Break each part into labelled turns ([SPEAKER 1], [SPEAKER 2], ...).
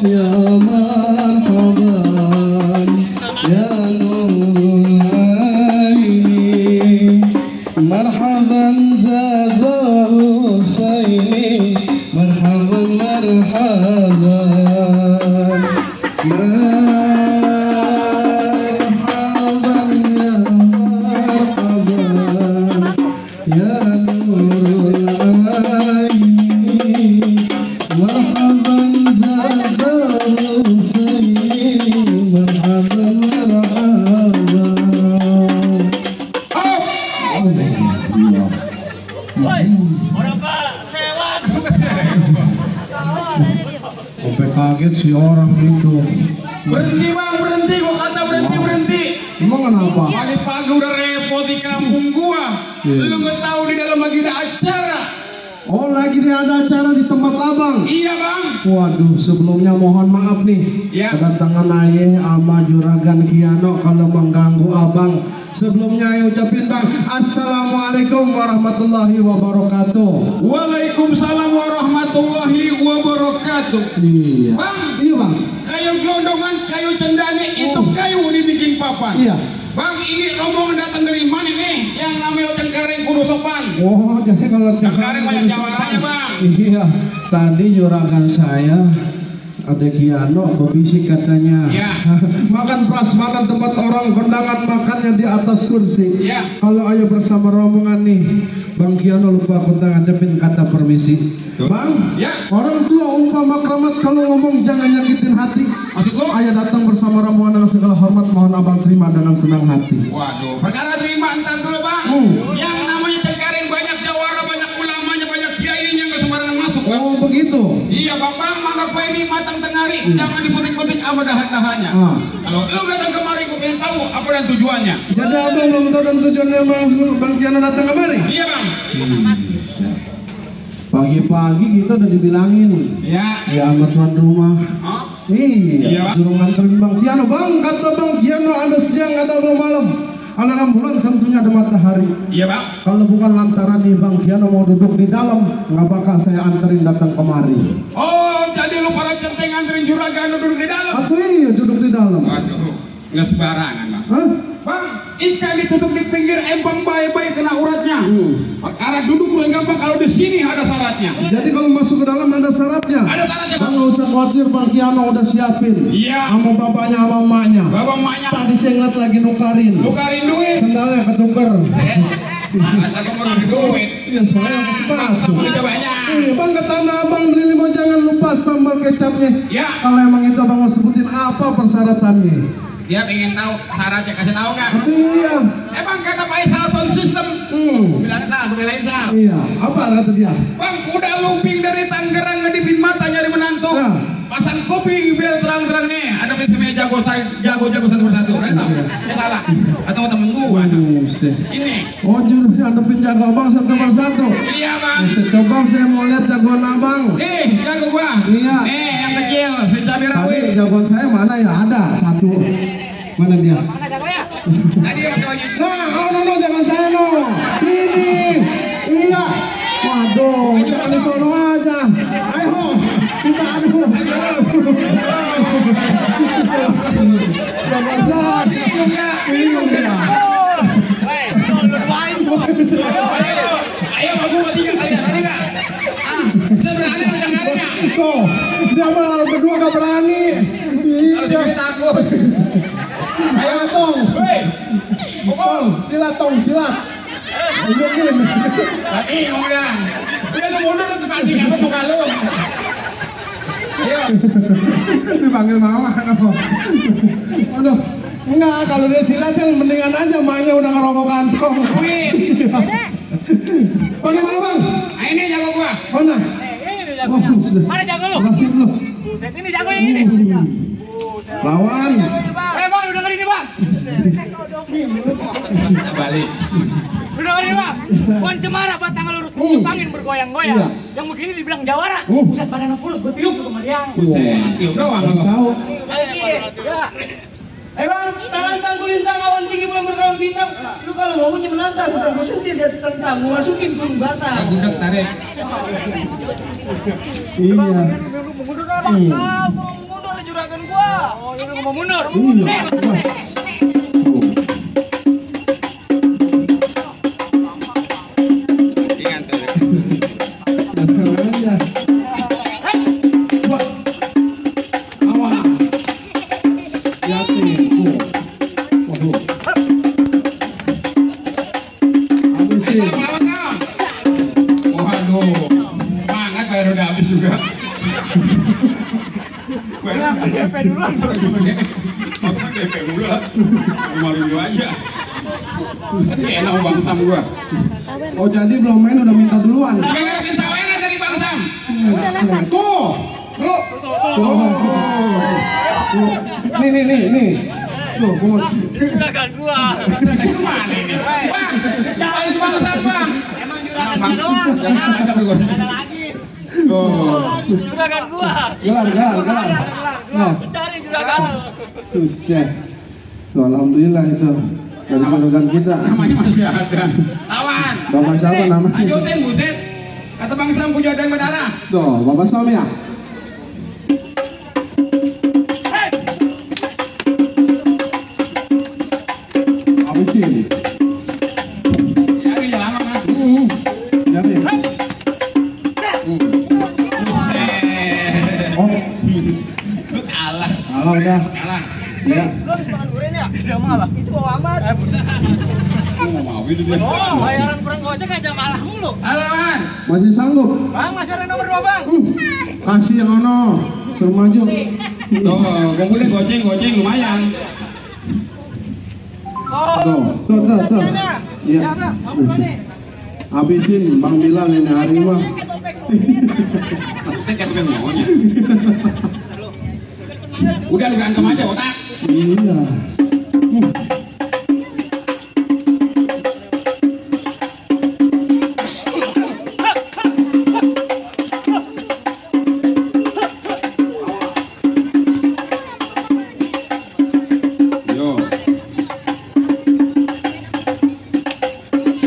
[SPEAKER 1] ya marhaban ya nurul aini marhaban zaza husaini marhaban marhaban marhaban ya nurul aini marhaban zaza husaini marhaban
[SPEAKER 2] Orang Pak sewan.
[SPEAKER 1] Sampai kaget si orang itu.
[SPEAKER 3] Berhenti bang, berhenti. Gua kata berhenti.
[SPEAKER 1] Emang kenapa?
[SPEAKER 3] Pagi-pagi udah repot di kampung gua.
[SPEAKER 1] Iya.
[SPEAKER 3] Lu nggak tahu di dalam lagi ada acara.
[SPEAKER 1] Oh, lagi nih ada acara di tempat abang.
[SPEAKER 3] Iya bang.
[SPEAKER 1] Waduh, sebelumnya mohon maaf nih
[SPEAKER 3] Ya.
[SPEAKER 1] kedatangan Ayah sama Juragan Kiano kalau mengganggu abang. Sebelumnya Ayah ucapin bang, Assalamualaikum warahmatullahi wabarakatuh.
[SPEAKER 3] Waalaikumsalam warahmatullahi wabarakatuh.
[SPEAKER 1] Iya.
[SPEAKER 3] Bang,
[SPEAKER 1] Iya bang.
[SPEAKER 3] kayu gelondongan, kayu cendane itu kayu dibikin papan.
[SPEAKER 1] Iya.
[SPEAKER 3] Bang, ini rombongan datang dari mana nih? Yang namanya Cengkareng kudu sopan.
[SPEAKER 1] Oh, jadi kalau
[SPEAKER 3] Cengkareng banyak jawabannya bang.
[SPEAKER 1] Iya. Tadi Juragan saya ada Kiano berbisik katanya.
[SPEAKER 3] Ya.
[SPEAKER 1] Makan prasmanan tempat orang kondangan makannya di atas kursi.
[SPEAKER 3] Ya.
[SPEAKER 1] Kalau ayo bersama rombongan nih, Bang Kiano lupa aku ngucapin kata permisi.
[SPEAKER 3] Tuh.
[SPEAKER 1] Bang,
[SPEAKER 3] Ya.
[SPEAKER 1] orang tua umpama keramat kalau ngomong jangan nyakitin hati.
[SPEAKER 3] Maksud lo?
[SPEAKER 1] Ayah datang bersama rombongan dengan segala hormat, mohon abang terima dengan senang hati.
[SPEAKER 3] Waduh, perkara terima ntar dulu bang. Yang namanya Cengkareng banyak jawara, banyak ulamanya, banyak kiainya nggak sembarangan masuk bang.
[SPEAKER 1] Oh begitu.
[SPEAKER 3] Iya bang, maka kue ini matang tengari, jangan dipetik-petik sama dahan-dahannya.
[SPEAKER 1] Ah.
[SPEAKER 3] Kalau lu datang kemari, gue pengen tahu apa dan tujuannya.
[SPEAKER 1] Jadi abang belum tahu dan tujuannya Bang Kiano datang kemari?
[SPEAKER 3] Iya bang.
[SPEAKER 1] Pagi-pagi kita udah dibilangin
[SPEAKER 3] Iya.
[SPEAKER 1] ya sama tuan rumah.
[SPEAKER 3] Hah?
[SPEAKER 1] Iya,
[SPEAKER 3] Iya, Pak.
[SPEAKER 1] suruh nganterin Bang Kiano. Bang, kata Bang Kiano ada siang, ada malam. Ada rembulan tentunya ada matahari.
[SPEAKER 3] Iya bang.
[SPEAKER 1] Kalau bukan lantaran nih Bang Kiano mau duduk di dalam, nggak bakal saya anterin datang kemari.
[SPEAKER 3] Oh, jadi lu para centeng anterin juragan lu duduk di dalam.
[SPEAKER 1] Atau iya duduk di dalam.
[SPEAKER 3] Waduh, nggak sembarangan bang.
[SPEAKER 1] Hah?
[SPEAKER 3] Bang, ikan ditutup di pinggir empang baik-baik kena uratnya. Perkara duduk kurang gampang kalau di sini ada syaratnya.
[SPEAKER 1] Jadi kalau masuk ke dalam ada syaratnya.
[SPEAKER 3] Ada syaratnya bang.
[SPEAKER 1] Bang nggak usah khawatir, Bang Kiano udah siapin.
[SPEAKER 3] Iya.
[SPEAKER 1] Sama bapaknya sama emaknya.
[SPEAKER 3] Bapak emaknya
[SPEAKER 1] Tadi saya ngeliat lagi nukarin.
[SPEAKER 3] tukarin duit.
[SPEAKER 1] Sendalnya ketuker.
[SPEAKER 3] Kata kamu mau duit.
[SPEAKER 1] Iya, soalnya aku sepatu.
[SPEAKER 3] Sama banyak.
[SPEAKER 1] Iya, Bang ke tanah abang beli limau jangan lupa sambal kecapnya.
[SPEAKER 3] Ya.
[SPEAKER 1] Kalau emang itu abang mau sebutin apa persyaratannya?
[SPEAKER 3] Dia pengen tahu syaratnya, kasih tahu nggak?
[SPEAKER 1] Iya.
[SPEAKER 3] Emang kata Pak Isal sound system. Bilang Sal, gue belain Sal.
[SPEAKER 1] Iya. Apa kata dia?
[SPEAKER 3] Bang, udah lumping dari Tangerang ngedipin mata nyari menantu.
[SPEAKER 1] Ya.
[SPEAKER 3] Pasang kuping biar terang-terang nih. Ada prinsipnya jago satu persatu. Udah tahu? Ya salah. Atau temen gua.
[SPEAKER 1] Buset.
[SPEAKER 3] Ini.
[SPEAKER 1] Oh, jurusnya ada penjaga abang satu persatu.
[SPEAKER 3] Iya bang.
[SPEAKER 1] Buset, coba saya mau lihat jagoan abang.
[SPEAKER 3] Nih, jago gua.
[SPEAKER 1] Iya.
[SPEAKER 3] Nih, yang kecil, si Cabai
[SPEAKER 1] Tadi
[SPEAKER 3] Rawit.
[SPEAKER 1] jagoan saya mana ya? Ada satu. Mana dia?
[SPEAKER 3] Tadi yang pakai baju.
[SPEAKER 1] Nah, no, jangan saya no. Ini. Iya. Waduh, jangan di sono aja. Ayo, kita adu. Jangan saya.
[SPEAKER 3] Bingung ya.
[SPEAKER 1] Bingung ya.
[SPEAKER 3] Ayo, aku mau 3 kali. Tadi nggak? Kita berani atau jangan nggak?
[SPEAKER 1] Tuh, dia mah berdua gak berani.
[SPEAKER 3] Kalau
[SPEAKER 1] Iya.
[SPEAKER 3] jadi takut.
[SPEAKER 1] Ayo, Tong.
[SPEAKER 3] Hei,
[SPEAKER 1] Tong, silat, Tong, silat. Iya, gini.
[SPEAKER 3] lagi udah lu mundur tuh tanding apa muka lu. Ayo.
[SPEAKER 1] Dipanggil mama kenapa? Aduh, enggak, kalau dia silat kan mendingan aja mainnya udah ngerokok kantong.
[SPEAKER 3] Wih.
[SPEAKER 1] Bagaimana bang?
[SPEAKER 3] Nah, ini jago gua.
[SPEAKER 1] Mana?
[SPEAKER 2] Ini jagonya.
[SPEAKER 1] sudah.
[SPEAKER 2] Mana jago lu?
[SPEAKER 1] Berarti belum.
[SPEAKER 2] Buset, ini jago yang ini.
[SPEAKER 1] Lawan.
[SPEAKER 2] Bang, udah dengerin ini bang.
[SPEAKER 3] Balik.
[SPEAKER 2] Udah dengerin bang. Pohon cemara batang lurus angin bergoyang-goyang.
[SPEAKER 1] Iya.
[SPEAKER 2] Yang begini dibilang jawara. Buset, badan fulus, gue tiup ke Mariang.
[SPEAKER 3] Buset, tiup doang lu.
[SPEAKER 1] Tahu.
[SPEAKER 2] Ya.
[SPEAKER 4] Bang, tangan kulintang awan tinggi bulan berkawan bintang. Lu kalau maunya menantang, bukan gue sentir jatuh tentang, mau masukin gunung batang.
[SPEAKER 3] Gudeg tarik.
[SPEAKER 1] Iya.
[SPEAKER 2] Mundur bang. Oh, lu mau mundur.
[SPEAKER 1] Iya.
[SPEAKER 3] Ingat tuh.
[SPEAKER 1] Tenang aja. Bos. Awas. Hati. Waduh. Habisin.
[SPEAKER 3] Lawan dong. Waduh. Semangat baru udah habis juga.
[SPEAKER 2] DP duluan.
[SPEAKER 3] Apa DP dulu lah. Malu gua aja. Tapi enak Bang Sam gua.
[SPEAKER 1] Oh jadi belum main udah minta duluan.
[SPEAKER 3] Tapi nggak ada kesaweran dari Bang Sam.
[SPEAKER 1] Tuh. Tuh. Nih. Tuh, gua.
[SPEAKER 2] Juragan gua.
[SPEAKER 3] Kira-kira kemana ini? Bang, cari Bang Sam Bang.
[SPEAKER 2] Emang juragan gua doang. Ada lagi.
[SPEAKER 3] Oh.
[SPEAKER 2] Juragan gua.
[SPEAKER 1] Gelar. Nah,
[SPEAKER 2] Cari juragan.
[SPEAKER 1] Buset. Tuh, alhamdulillah itu dari juragan kita.
[SPEAKER 3] Namanya masih ada. Lawan.
[SPEAKER 1] Bapak siapa namanya?
[SPEAKER 3] Lanjutin buset. Kata Bang Sam punya ada yang berdarah.
[SPEAKER 1] Tuh, Bapak Sam ya. Habisin.
[SPEAKER 3] Nyari lama kan.
[SPEAKER 1] Jadi. Oh,
[SPEAKER 3] Kalah.
[SPEAKER 1] kalau udah.
[SPEAKER 3] Kalah.
[SPEAKER 1] Ya.
[SPEAKER 2] Lu habis makan durian ya? Bisa malah.
[SPEAKER 4] Itu bau amat.
[SPEAKER 3] Mau mau itu dia.
[SPEAKER 2] Oh, bayaran kurang gojek aja malah mulu.
[SPEAKER 3] Lawan.
[SPEAKER 1] Masih sanggup?
[SPEAKER 2] Bang, masih ada nomor 2, Bang.
[SPEAKER 1] Kasih yang ono. Suruh maju.
[SPEAKER 3] Tuh, kumpulin goceng lumayan.
[SPEAKER 1] Tuh. Iya.
[SPEAKER 2] Ya, Bang. Mau nih.
[SPEAKER 1] Habisin Bang Bilal ini hari mah.
[SPEAKER 3] Saya kayak tukang maunya. Udah lu berantem aja otak.
[SPEAKER 1] Iya.
[SPEAKER 3] Yo.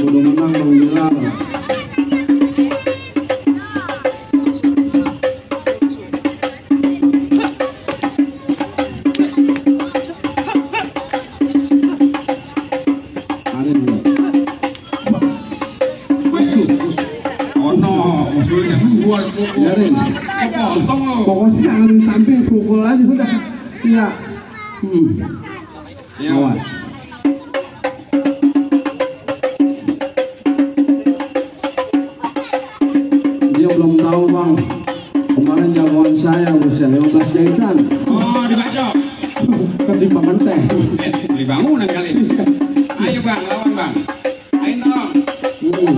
[SPEAKER 1] Udah menang Bang Bilal. Hari ini.
[SPEAKER 3] Oh no, musuhnya gua pukul.
[SPEAKER 1] Biarin.
[SPEAKER 3] Potong lo.
[SPEAKER 1] Pokoknya harus samping pukul aja udah. Iya.
[SPEAKER 3] Iya.
[SPEAKER 1] Awas. Dia belum tahu Bang. Kemarin jagoan saya usia 15 jahitan.
[SPEAKER 3] Oh, dibacok.
[SPEAKER 1] Ketimpangan teh.
[SPEAKER 3] Beli bangunan kali. Ayo Bang, lawan Bang. Ayo dong.
[SPEAKER 1] Tuh.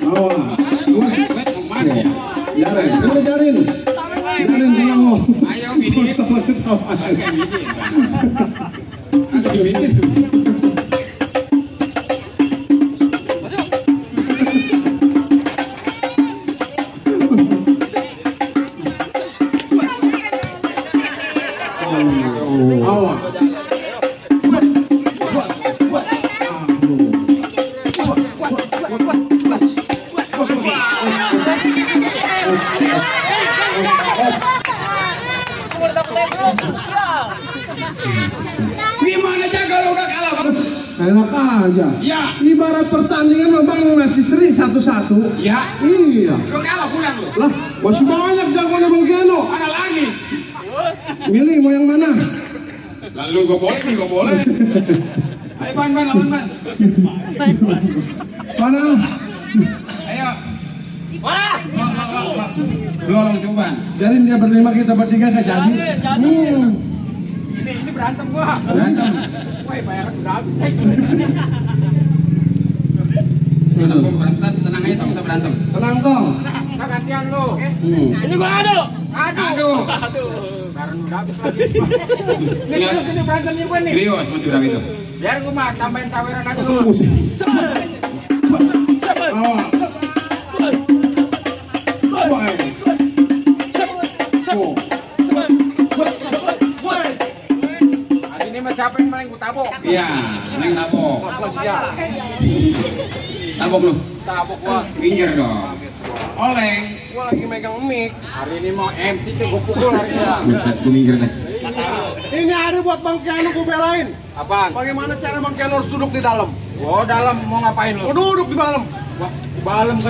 [SPEAKER 1] Awas. Awas.
[SPEAKER 3] Kemana ya?
[SPEAKER 1] Jarin. Udah jarin. Jarin tenang lo.
[SPEAKER 3] Ayo bini. Kayak gini. Agak bini.
[SPEAKER 1] Awas.
[SPEAKER 3] Gimana jaga lo udah kalah Bang?
[SPEAKER 1] Enak aja.
[SPEAKER 3] Ya.
[SPEAKER 1] Ibarat pertandingan memang masih sering satu-satu.
[SPEAKER 3] Ya.
[SPEAKER 1] Iya.
[SPEAKER 3] Lo kalah pulang lo.
[SPEAKER 1] Lah, masih banyak jagoannya Bang Kiano.
[SPEAKER 3] Ada lagi.
[SPEAKER 1] Milih mau yang mana?
[SPEAKER 3] Lalu gue boleh nih, gue boleh. Ayo Ban, lawan Ban.
[SPEAKER 1] Mana?
[SPEAKER 3] Ayo.
[SPEAKER 2] Wah.
[SPEAKER 3] Lo coba.
[SPEAKER 1] Jadi dia berlima kita bertiga gak jadi.
[SPEAKER 2] Ini berantem gua.
[SPEAKER 3] Berantem.
[SPEAKER 2] Woi, bayaran udah habis.
[SPEAKER 3] Berantem, berantem. Tenang aja Tom, kita berantem.
[SPEAKER 1] Tenang dong.
[SPEAKER 2] Nah, gantian lu. Ini gua adu.
[SPEAKER 3] Aduh.
[SPEAKER 2] Bayaran udah habis lagi. Ini
[SPEAKER 3] Ingat.
[SPEAKER 2] terus ini berantemnya gua nih.
[SPEAKER 3] Krios masih berapa itu?
[SPEAKER 2] Biar gua mah tambahin tawaran aja dulu.
[SPEAKER 1] Musik. Awas. Oh.
[SPEAKER 2] Hari ini mah siapa yang paling gua tabok?
[SPEAKER 3] Iya, neng tabok.
[SPEAKER 2] Siap.
[SPEAKER 3] Tabok lu.
[SPEAKER 2] Tabok gua.
[SPEAKER 3] Minggir dong. Oleng.
[SPEAKER 2] Gua lagi megang mic. Hari ini mau MC tuh gua pukul harusnya.
[SPEAKER 3] Buset, gua minggir deh.
[SPEAKER 1] Ini ada buat Bang Kiano gue belain.
[SPEAKER 2] Apaan?
[SPEAKER 1] Bagaimana cara Bang Kiano harus duduk di dalam?
[SPEAKER 2] Gua dalam mau ngapain lu?
[SPEAKER 1] Oh, duduk di dalam.
[SPEAKER 2] Balem ke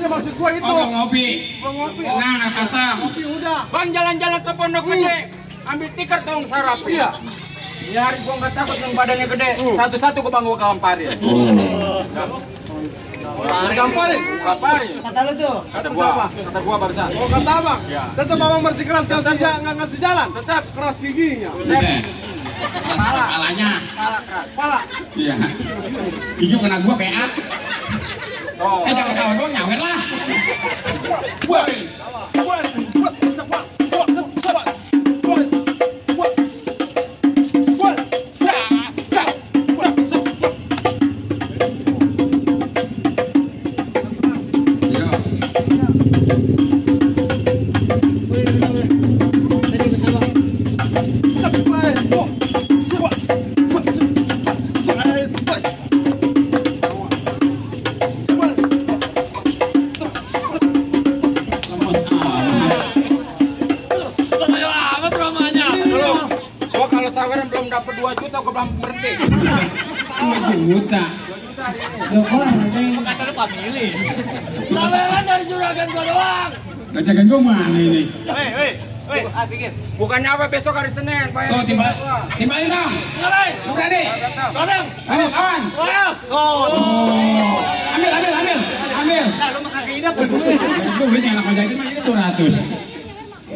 [SPEAKER 1] Ini maksud gue itu.
[SPEAKER 3] Oh, ngopi.
[SPEAKER 1] Ngopi.
[SPEAKER 3] Nah, pasang.
[SPEAKER 1] Ngopi udah.
[SPEAKER 2] Bang jalan-jalan ke Pondok Gede. Ambil tikar tong sarap.
[SPEAKER 1] Iya.
[SPEAKER 2] Biar gua nggak takut yang badannya gede. Satu-satu gua bang gua kamparin.
[SPEAKER 1] Gamparin.
[SPEAKER 2] Kamparin.
[SPEAKER 4] Kata lu tuh.
[SPEAKER 2] Kata gua barusan.
[SPEAKER 1] Oh, kata abang.
[SPEAKER 2] Ya.
[SPEAKER 1] Tetap abang bersikeras nggak ngasih jalan.
[SPEAKER 2] Tetap
[SPEAKER 1] Keras giginya.
[SPEAKER 3] Buset. Kepalanya.
[SPEAKER 1] Pala.
[SPEAKER 3] Iya. Hijau kena gua PA.
[SPEAKER 2] Oh.
[SPEAKER 3] Jangan ketawa gua nyawer lah.
[SPEAKER 2] Gua kalau saweran belum dapat 2 juta gua belum berhenti.
[SPEAKER 3] 2 juta.
[SPEAKER 4] Loh, gua yang
[SPEAKER 2] Kata lu pamili. Saweran dari juragan gua doang.
[SPEAKER 3] Bacakan gua mana ini?
[SPEAKER 2] Weh, pikir. Bukannya apa besok hari Senin, Pak?
[SPEAKER 3] Tuh, timbalin dong.
[SPEAKER 2] Ngapain?
[SPEAKER 3] Lu berani?
[SPEAKER 2] Tolong.
[SPEAKER 3] Ayo, kawan.
[SPEAKER 2] Oh.
[SPEAKER 3] Ambil.
[SPEAKER 2] Nah, lu makan hidup.
[SPEAKER 3] Gue ini anak ojek mah ini 200.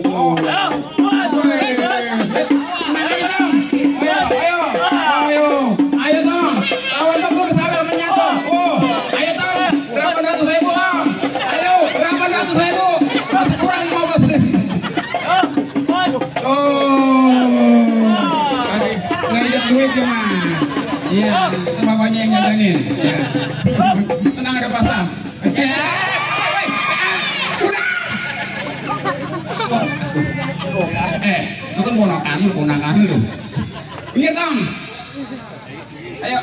[SPEAKER 2] Oh.
[SPEAKER 3] Ayo dong. Lawan dong lu kesabar menyatu. Ayo dong. Berapa ratus ribu dong? Ayo, berapa ratus ribu? Masih kurang 15.000. Ngajak duit cuma. Iya, itu bapaknya yang ngajangin. Iya. Tenang ada pasang. Lu kan ponakan lu. Pinggir dong. Ayo,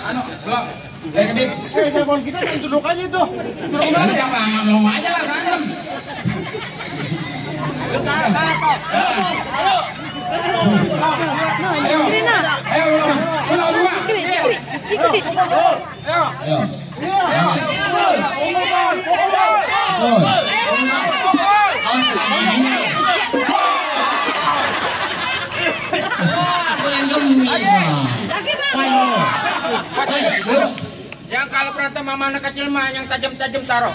[SPEAKER 3] belok. Saya kedip.
[SPEAKER 1] Telepon kita duduk aja itu.
[SPEAKER 3] Nanti jangan lama aja lah berantem. Ayo, belok dua.
[SPEAKER 2] Yang kalau berantem sama anak kecil mah yang tajam-tajam taruh.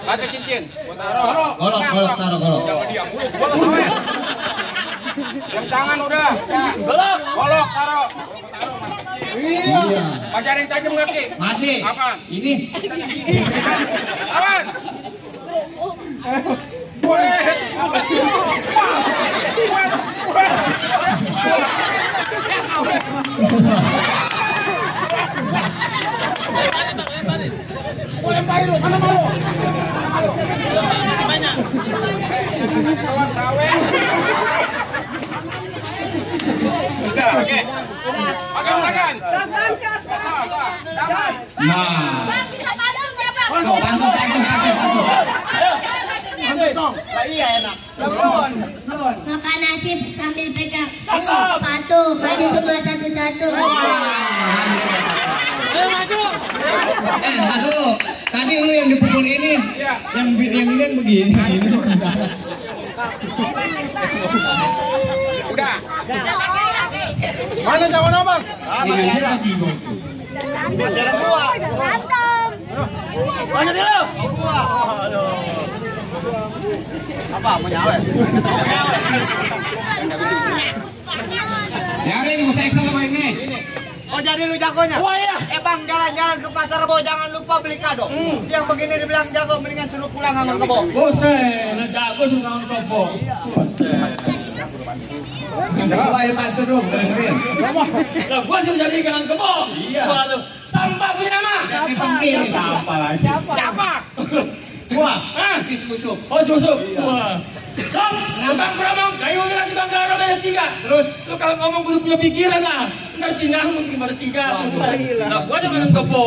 [SPEAKER 2] Atau cincin. Taruh.
[SPEAKER 5] Golok, taruh golok.
[SPEAKER 2] Jangan diam mulu. Golok. Jam tangan udah. Golok taruh.
[SPEAKER 5] Iya.
[SPEAKER 2] Masih ada yang tajam nggak Ki?
[SPEAKER 5] Masih.
[SPEAKER 2] Apa?
[SPEAKER 5] Ini.
[SPEAKER 2] Awan. Udah, oke. Pakai tangan.
[SPEAKER 5] Nah.
[SPEAKER 6] Makan nasi sambil pegang sepatu, baju semua satu-satu.
[SPEAKER 5] Aduh, tadi lu yang dipukul ini, yang ini yang begini.
[SPEAKER 2] Udah.
[SPEAKER 1] Mana cawan abang?
[SPEAKER 5] Ini lagi gua.
[SPEAKER 6] Masih ada dua. Berantem.
[SPEAKER 2] Mana dia lu?
[SPEAKER 3] Ya ini mau saya sama ini.
[SPEAKER 2] Oh jadi lu jagonya? Wah iya. Bang jalan-jalan ke pasar Rebo jangan lupa beli kado. Yang begini dibilang jago mendingan suruh pulang sama kebo.
[SPEAKER 7] Buset, nah jago suruh kangen kebo. Buset.
[SPEAKER 5] Coba ya bantu dong, dengerin.
[SPEAKER 7] Lah gua suruh jadi kangen kebo. Iya. Waduh, sampah punya nama.
[SPEAKER 5] Siapa lagi?
[SPEAKER 2] Siapa?
[SPEAKER 7] Gua, susuk. Oh susuk. Wah. Sob, tukang keromong, kayu hilang tukang garong ada 3. Terus, lu kalau ngomong kudu punya pikiran lah. Ntar pindah mungkin pada 3. Nah, gua sama dengan kepo.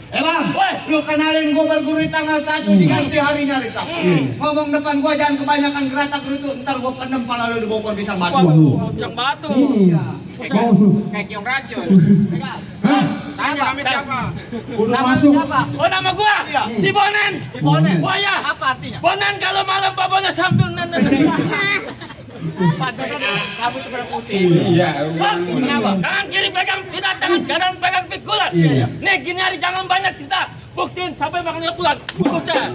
[SPEAKER 2] Bang, lu kenalin gua berguru di tanggal 1 diganti hari nyari Sabtu. Ngomong depan gua jangan kebanyakan geratak itu, ntar gua pendem pala lu di bokor bisa mati.
[SPEAKER 7] Yang batu.
[SPEAKER 2] Kayak kiong racun. Tanya nama siapa?
[SPEAKER 1] Udah masuk.
[SPEAKER 7] Oh, nama gua? Si Bonen.
[SPEAKER 2] Si Bonen.
[SPEAKER 7] Oh ya.
[SPEAKER 2] Apa artinya?
[SPEAKER 7] Bonen kalau malam babonnya sambil nenen.
[SPEAKER 2] Pantesan rambut berputih.
[SPEAKER 3] Iya.
[SPEAKER 7] Kenapa? Tangan kiri pegang kita, tangan kanan pegang pikulan. Nih gini hari jangan banyak kita buktiin sampai makannya pulang. Udah.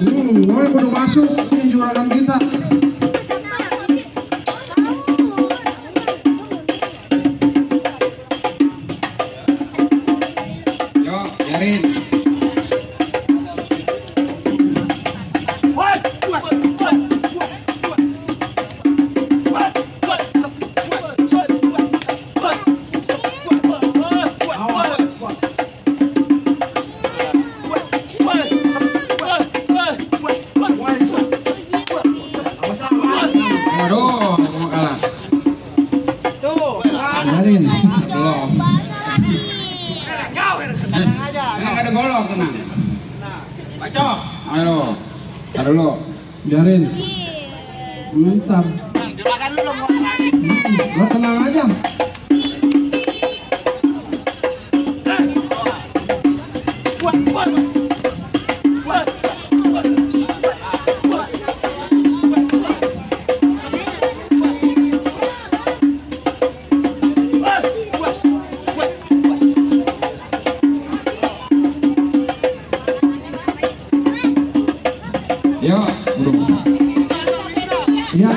[SPEAKER 1] Udah masuk ini juragan kita.
[SPEAKER 3] Yuk, biarin. Aduh, aku mau kalah.
[SPEAKER 1] Biarin.
[SPEAKER 3] Belum.
[SPEAKER 2] Tenang aja.
[SPEAKER 3] Tenang, ada golok, tenang. Baca. Ayo. Tar dulu.
[SPEAKER 1] Biarin. Bentar.
[SPEAKER 2] Juragan lu belum ngomong.
[SPEAKER 1] Lo tenang aja.
[SPEAKER 3] Yuk, burung.
[SPEAKER 1] Iya.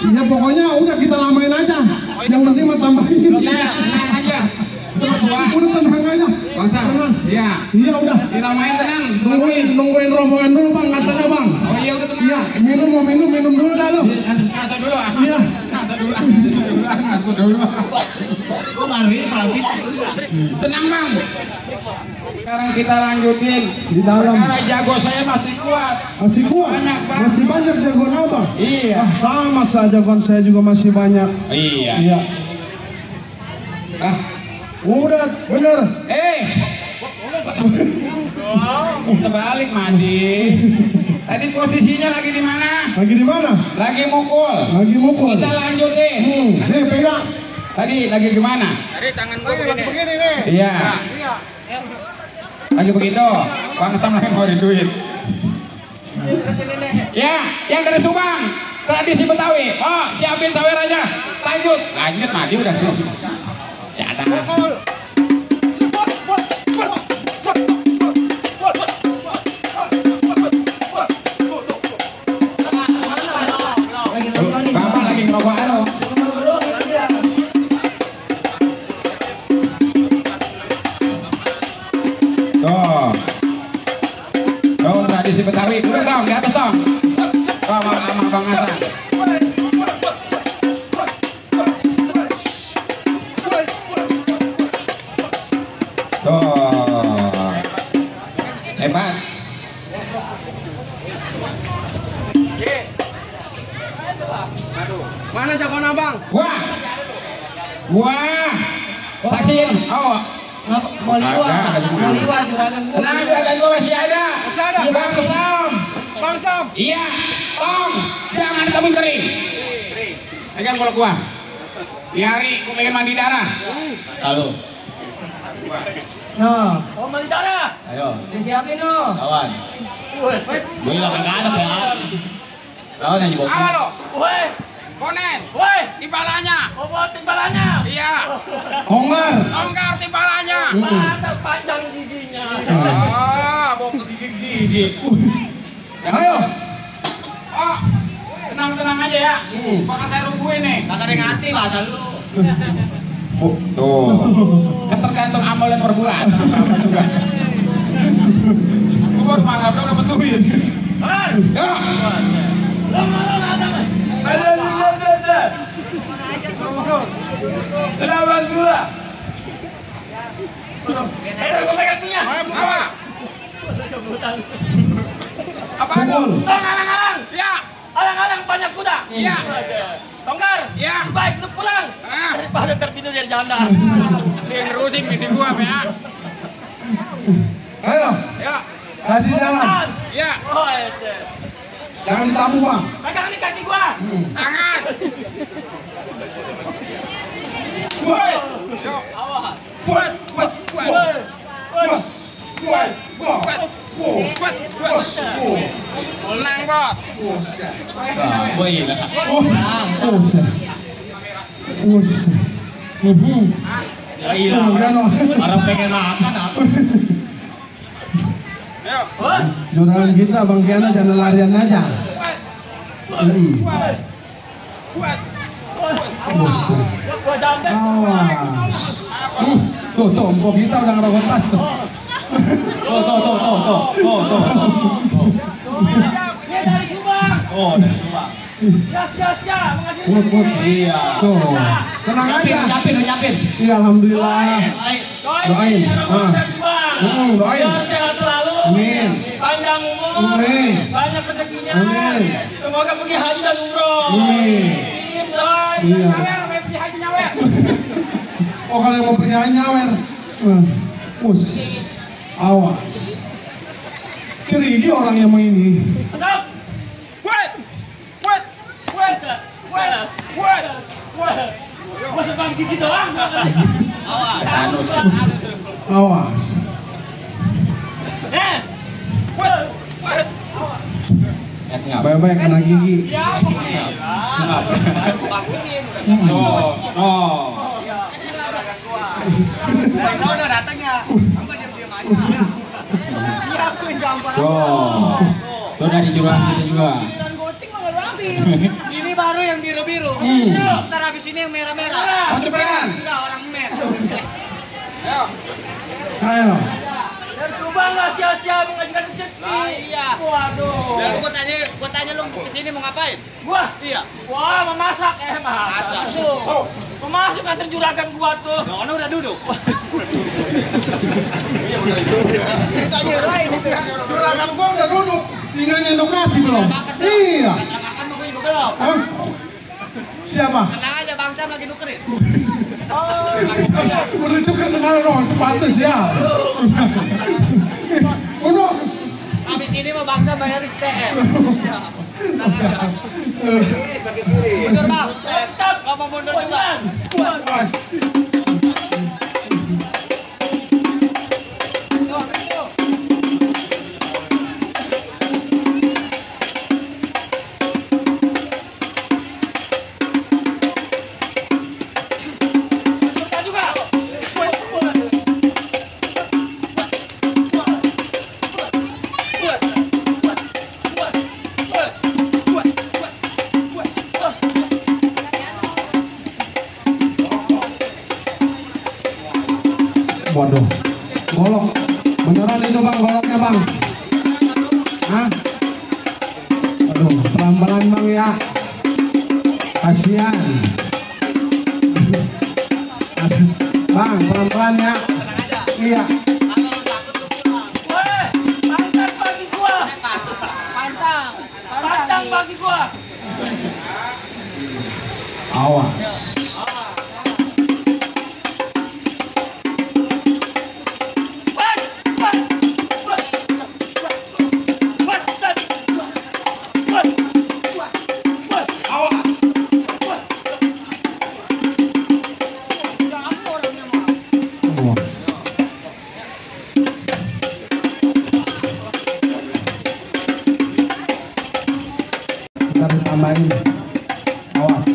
[SPEAKER 1] Iya pokoknya udah kita lamain aja. Yang penting mah tambahin.
[SPEAKER 3] Ya, tenang aja.
[SPEAKER 1] Udah tenang aja.
[SPEAKER 3] Bangsa. Iya.
[SPEAKER 1] Iya udah.
[SPEAKER 3] Ditamain tenang.
[SPEAKER 1] Nungguin rombongan dulu bang, katanya bang.
[SPEAKER 3] Oh iya udah tenang.
[SPEAKER 1] Iya, minum dulu dah lo.
[SPEAKER 3] Kata dulu ah.
[SPEAKER 1] Iya.
[SPEAKER 3] Kata dulu. Aku dulu.
[SPEAKER 2] Gua baru ini malam itu.
[SPEAKER 3] Tenang bang. Sekarang kita lanjutin.
[SPEAKER 1] Di dalam.
[SPEAKER 3] Karena jago saya masih kuat.
[SPEAKER 1] Masih kuat?
[SPEAKER 3] Banyak, Bang.
[SPEAKER 1] Masih banyak jagoan abang?
[SPEAKER 3] Iya.
[SPEAKER 1] Ah, sama saja jagoan saya juga masih banyak.
[SPEAKER 3] Iya.
[SPEAKER 1] Iya.
[SPEAKER 3] Ah,
[SPEAKER 1] Udah, bener.
[SPEAKER 3] Terbalik Madi. Tadi posisinya lagi di mana?
[SPEAKER 1] Lagi di mana?
[SPEAKER 3] Lagi mukul.
[SPEAKER 1] Lagi mukul.
[SPEAKER 3] Kita lanjutin.
[SPEAKER 1] Nih pegang.
[SPEAKER 3] Tadi lagi gimana?
[SPEAKER 7] Tadi tangan gua begini.
[SPEAKER 2] nih.
[SPEAKER 3] Iya. Lagi begitu. Bang Sam lagi mau duit. Ya, yang dari Subang. Tradisi Betawi. Oh, siapin sawer aja. Lanjut. Lanjut Madi udah tuh. Ya ada. Bapak lagi ngerokok anu. Tuh. Tuh tradisi Betawi. Duduk dong, di atas dong. Tuh sama Bang Hasan. Tuh. Hebat.
[SPEAKER 1] Mana jagoan abang?
[SPEAKER 3] Wah. Wah. Sakin. Oh. Ada juragan gua masih ada.
[SPEAKER 1] Masih ada?
[SPEAKER 3] Bang Sam.
[SPEAKER 1] Bang Sam.
[SPEAKER 3] Iya. Tong. Jangan temen kering. Pegang golok gua. Biari, gua pengen mandi darah.
[SPEAKER 2] Halo.
[SPEAKER 1] Nah,
[SPEAKER 7] Oh, mandi darah.
[SPEAKER 2] Ayo.
[SPEAKER 1] disiapin no.
[SPEAKER 2] Kawan. Gue hilang kagak ada kayak. Lawan yang dibawa.
[SPEAKER 3] Halo.
[SPEAKER 7] Woi,
[SPEAKER 3] Bonen.
[SPEAKER 7] woi.
[SPEAKER 3] Timbalannya.
[SPEAKER 7] Oh, buat timbalannya.
[SPEAKER 3] Iya.
[SPEAKER 1] Hongar.
[SPEAKER 3] Tongkar timbalannya.
[SPEAKER 7] Mata panjang giginya.
[SPEAKER 3] Ah, mau ke gigi.
[SPEAKER 1] Ayo.
[SPEAKER 3] Oh. Tenang-tenang aja ya. Bakal saya rubuhin nih.
[SPEAKER 2] Kagak ada yang ngerti bahasa lu.
[SPEAKER 3] Tuh. Kan tergantung amal dan perbuatan. Gua baru malam udah dapat duit.
[SPEAKER 7] Hei,
[SPEAKER 3] Ya.
[SPEAKER 7] lama-lama ada.
[SPEAKER 2] Ada. Lawan gua.
[SPEAKER 7] Gua pegang punya.
[SPEAKER 3] Apa? Apa
[SPEAKER 1] Pukul.
[SPEAKER 3] dong?
[SPEAKER 7] Tong alang-alang.
[SPEAKER 3] Ya.
[SPEAKER 7] Alang-alang banyak kuda.
[SPEAKER 3] Iya.
[SPEAKER 7] Tonggar.
[SPEAKER 3] Iya.
[SPEAKER 7] Lebih baik lu pulang. Daripada tertidur di janda.
[SPEAKER 3] Dia ngerusin bini gua, ya.
[SPEAKER 1] Ayo,
[SPEAKER 3] Ya.
[SPEAKER 1] kasih jalan.
[SPEAKER 3] Ya.
[SPEAKER 7] Oh, itu.
[SPEAKER 1] Jangan tamu bang.
[SPEAKER 7] Pegang nih kaki gua.
[SPEAKER 3] Tangan. Woi. Yo.
[SPEAKER 7] Awas.
[SPEAKER 3] Buat.
[SPEAKER 7] Woi.
[SPEAKER 1] Bos, buat, buat, bos,
[SPEAKER 3] Menang, Bos.
[SPEAKER 1] Orang pengen makan apa?
[SPEAKER 3] Ayo.
[SPEAKER 1] Juragan kita Bang Kiana jangan larian aja.
[SPEAKER 3] Buat.
[SPEAKER 7] Gua jambet.
[SPEAKER 1] Awas. Tuh, empok kita udah ngerokok tas tuh.
[SPEAKER 7] Dia dari Subang.
[SPEAKER 5] Oh, dari Subang.
[SPEAKER 7] Sia, mengasih
[SPEAKER 1] Iya. Tuh, tenang aja.
[SPEAKER 5] Ucapin.
[SPEAKER 1] Iya, alhamdulillah. Doain. Doain.
[SPEAKER 7] Biar sehat selalu.
[SPEAKER 1] Amin.
[SPEAKER 7] Panjang umur.
[SPEAKER 1] Amin.
[SPEAKER 7] Banyak rezekinya.
[SPEAKER 1] Amin.
[SPEAKER 7] Semoga pergi haji dan umroh.
[SPEAKER 1] Amin.
[SPEAKER 7] Doain.
[SPEAKER 1] Iya.
[SPEAKER 3] Nyawer, main pergi haji nyawer.
[SPEAKER 1] Oh, kalau yang mau pergi nyawer. Awas. Cerigi orang yang mau ini.
[SPEAKER 7] Stop.
[SPEAKER 3] Buat.
[SPEAKER 7] Gua sebang gigi doang.
[SPEAKER 1] Awas. Baik-baik kena gigi.
[SPEAKER 2] Dari sana datangnya. Kamu diam-diam aja. Siapin gambar.
[SPEAKER 5] Tuh dari juragan kita juga.
[SPEAKER 2] Dan goceng mah enggak ambil. Ini baru yang biru-biru. Ntar habis ini yang merah-merah.
[SPEAKER 1] Oh, cepetan.
[SPEAKER 2] Enggak orang men.
[SPEAKER 1] Ayo.
[SPEAKER 7] Dan Subang nggak sia-sia mengajukan rezeki.
[SPEAKER 2] Lah, iya.
[SPEAKER 7] Waduh.
[SPEAKER 2] Dan gua tanya lu kesini mau ngapain?
[SPEAKER 7] Gua.
[SPEAKER 2] Iya.
[SPEAKER 7] Wah, memasak
[SPEAKER 2] Masa.
[SPEAKER 7] Memasuk nganter juragan gua tuh.
[SPEAKER 2] Ono udah duduk. Ceritanya lain itu.
[SPEAKER 1] Juragan gua udah duduk. Tinggal nyendok nasi belum? Iya.
[SPEAKER 2] Makan mau gua juga belum.
[SPEAKER 1] Hah? Siapa?
[SPEAKER 2] Tenang aja Bang Sam lagi nukerin.
[SPEAKER 1] Udah itu kan sekarang dong, sepatus ya. Udah.
[SPEAKER 2] Habis ini mau Bang Sam bayar TM. Mundur Bang.
[SPEAKER 7] Tetap.
[SPEAKER 2] Gak mau mundur juga.
[SPEAKER 1] Awas.
[SPEAKER 7] Kita juga.
[SPEAKER 1] Waduh, golok. Beneran itu bang, goloknya bang. Hah? Aduh, pelan-pelan bang ya. Kasihan. Bang, pelan-pelan ya. Iya.
[SPEAKER 7] Weh, pantang bagi gua. Pantang bagi gua.
[SPEAKER 1] Awas. Ntar ditambahin. Awas.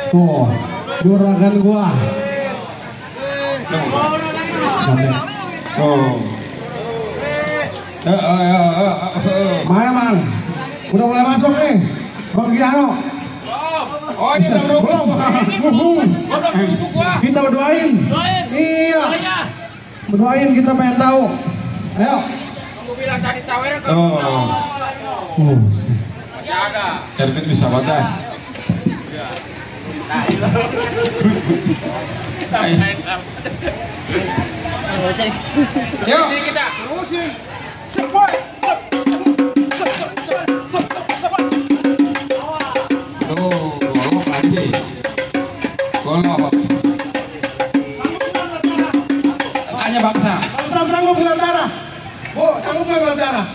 [SPEAKER 1] Tuh, juragan gua. Mana mang? Udah mulai masuk nih, Bang Kiano.
[SPEAKER 3] Oh, ini udah
[SPEAKER 1] Belum. Kita berdoain.
[SPEAKER 7] Doain.
[SPEAKER 1] Iya,
[SPEAKER 7] Doanya.
[SPEAKER 1] berdoain kita pengen tahu. Ayo.
[SPEAKER 3] Kamu bilang tadi sawer ke Servis bisa batas. Yuk kita terusin. Golok lagi. Golok. Tanya bangsa.
[SPEAKER 1] Sanggup dengan darah. Bu, sanggup dengan darah.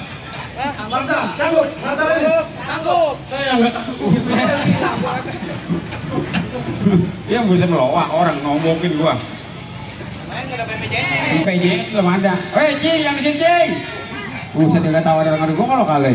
[SPEAKER 1] Bangsa, sanggup. Darah ini.
[SPEAKER 7] Sanggup. Saya nggak sanggup.
[SPEAKER 3] Dia bisa melawak orang ngomongin gua. PJ belum ada. Weh, Ci, yang di sini. Buset, enggak tahu ada orang gua kalau kali.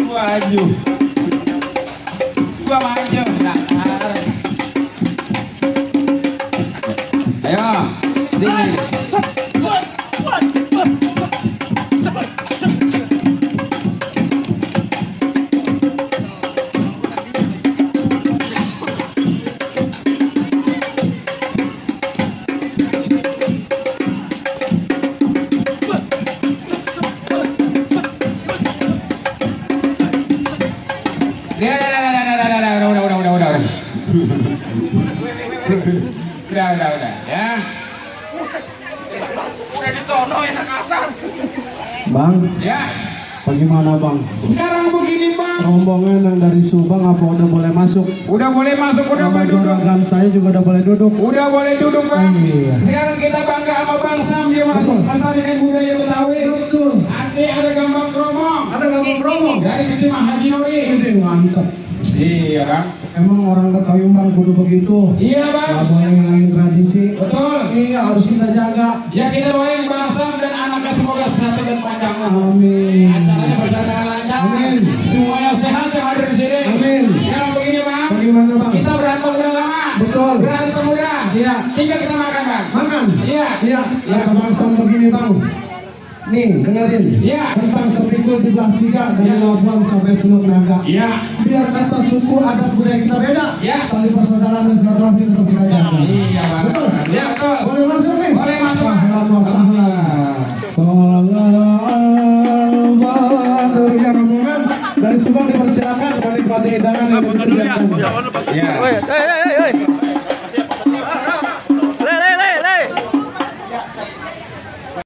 [SPEAKER 3] Maju. Gua maju. Ayo, sini. Udah ya. Udah di sono enak kasar.
[SPEAKER 1] Bang,
[SPEAKER 3] Ya.
[SPEAKER 1] bagaimana bang?
[SPEAKER 3] Sekarang begini, Bang.
[SPEAKER 1] Rombongan yang dari Subang apa udah boleh masuk?
[SPEAKER 3] Udah boleh masuk, udah
[SPEAKER 1] Sama
[SPEAKER 3] boleh duduk.
[SPEAKER 1] juragan saya juga udah boleh duduk.
[SPEAKER 3] Udah boleh duduk, Bang.
[SPEAKER 1] Iya.
[SPEAKER 3] Sekarang kita bangga sama Bang Sam, dia masuk melestarikan budaya Betawi.
[SPEAKER 1] Betul.
[SPEAKER 3] Nanti ada gambar kromong.
[SPEAKER 1] Ada gambar promo.
[SPEAKER 3] Dari Ketimah Haji Nuri.
[SPEAKER 1] Ini mantap.
[SPEAKER 3] Iya, Bang.
[SPEAKER 1] Emang orang Betawi bang kudu begitu.
[SPEAKER 3] Iya,
[SPEAKER 1] Gak
[SPEAKER 3] Bang.
[SPEAKER 1] boleh ngilangin tradisi.
[SPEAKER 3] Betul.
[SPEAKER 1] Iya harus kita jaga.
[SPEAKER 3] Ya, kita doain Bang Sam dan anaknya semoga sehat dan panjang umur.
[SPEAKER 1] Amin.
[SPEAKER 3] Acaranya berjalan lancar.
[SPEAKER 1] Amin.
[SPEAKER 3] Semuanya sehat yang hadir di sini.
[SPEAKER 1] Amin.
[SPEAKER 3] Sekarang begini, Bang.
[SPEAKER 1] Bagaimana bang?
[SPEAKER 3] Kita berantem udah lama.
[SPEAKER 1] Betul.
[SPEAKER 3] Berantem udah.
[SPEAKER 1] Iya.
[SPEAKER 3] Tinggal kita makan, Bang.
[SPEAKER 1] Makan.
[SPEAKER 3] Iya.
[SPEAKER 1] Iya. Kata bang Sam begini bang. Nih dengerin.
[SPEAKER 3] Iya.
[SPEAKER 1] Tentang sepikul di belah tiga dari Labuan sampai Teluk Naga.
[SPEAKER 3] Iya.
[SPEAKER 1] Biar kata suku adat budaya kita beda.
[SPEAKER 3] Iya.
[SPEAKER 1] Tali persaudaraan dan silaturahmi tetap kita jaga.
[SPEAKER 3] Iya, Bang.
[SPEAKER 1] Betul.
[SPEAKER 3] Iya, betul.
[SPEAKER 1] Boleh masuk nih.
[SPEAKER 3] Boleh masuk, Bang.
[SPEAKER 1] Ya rombongan dari Subang dipersilakan menikmati hidangan yang disediakan.
[SPEAKER 3] Iya.